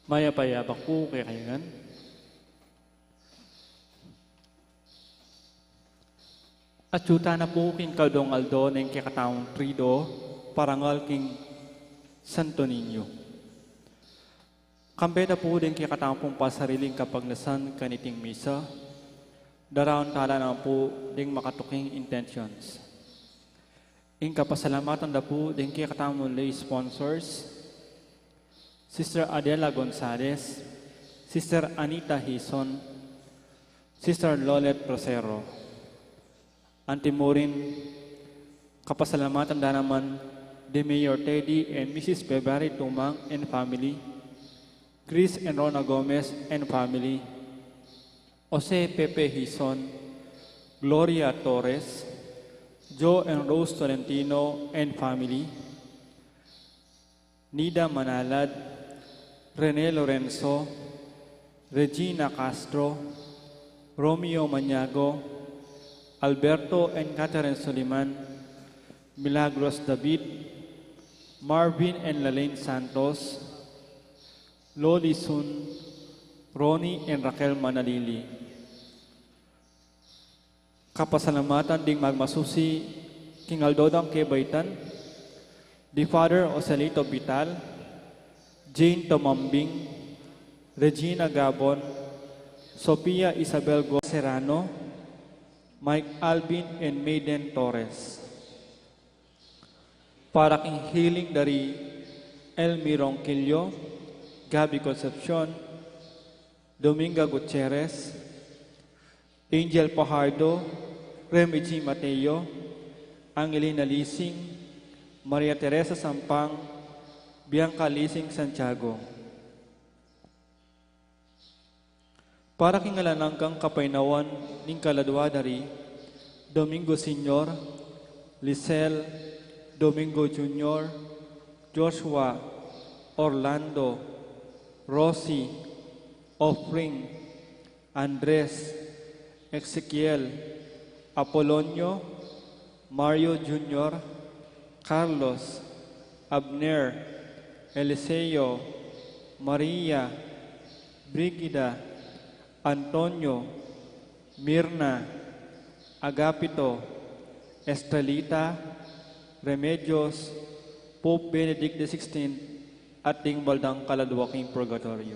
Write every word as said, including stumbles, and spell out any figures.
Mayap a yabak pu kekayu ngan. Atsu tana pu king kaldong aldo ning kekatamung Triduo, parangal king Santo Niño. Kambe da pu ding kekatamung pasariling kapagnasan kaniting misa, daraun tala na pu ding makatuking intentions. Ing kapasalamatan da pu ding kekatamung lay sponsors, Sister Adela Gonzalez, Sister Anita Hison, Sister Lolet Rosero. Antimurin, kapasalamatan da naman di Mayor Teddy and Missus Bebari Tumang and family, Chris and Rona Gomez and family, Jose Pepe Hison, Gloria Torres, Joe and Rose Tolentino and family, Nida Manalad, Rene Lorenzo, Regina Castro, Romeo Maniago, Alberto and Catherine Soliman, Milagros David, Marvin and Lalaine Santos, Loli Sun, Ronnie and Raquel Manalili. Kapasalamatan ding magmasusi king aldo dang kebaitan, di Father Joselito Vital, Jane Tomambing, Regina Gabon, Sofia Isabel Go Serrano, Mike Alvin and Maiden Torres. Para king healing dari Elmi Ronquillo, Gabby Concepcion, Dominga Gutierrez, Angel Pajardo, Remy G Mateo, Angelina Lising, Maria Teresa Sampang, Bianca Lising Santiago. Para king alang anggang kapaynawan ning kaladua dari Domingo Senior, Lisel, Domingo Junior, Joshua, Orlando, Rosie, Offring, Andres, Ezekiel, Apolonio, Mario Junior, Carlos, Abner, Eliseo, Maria, Brigida, Antonio, Mirna, Agapito, Estrelita, Remedios, Pope Benedict the sixteenth, at ding baldang kaladua king purgatorio.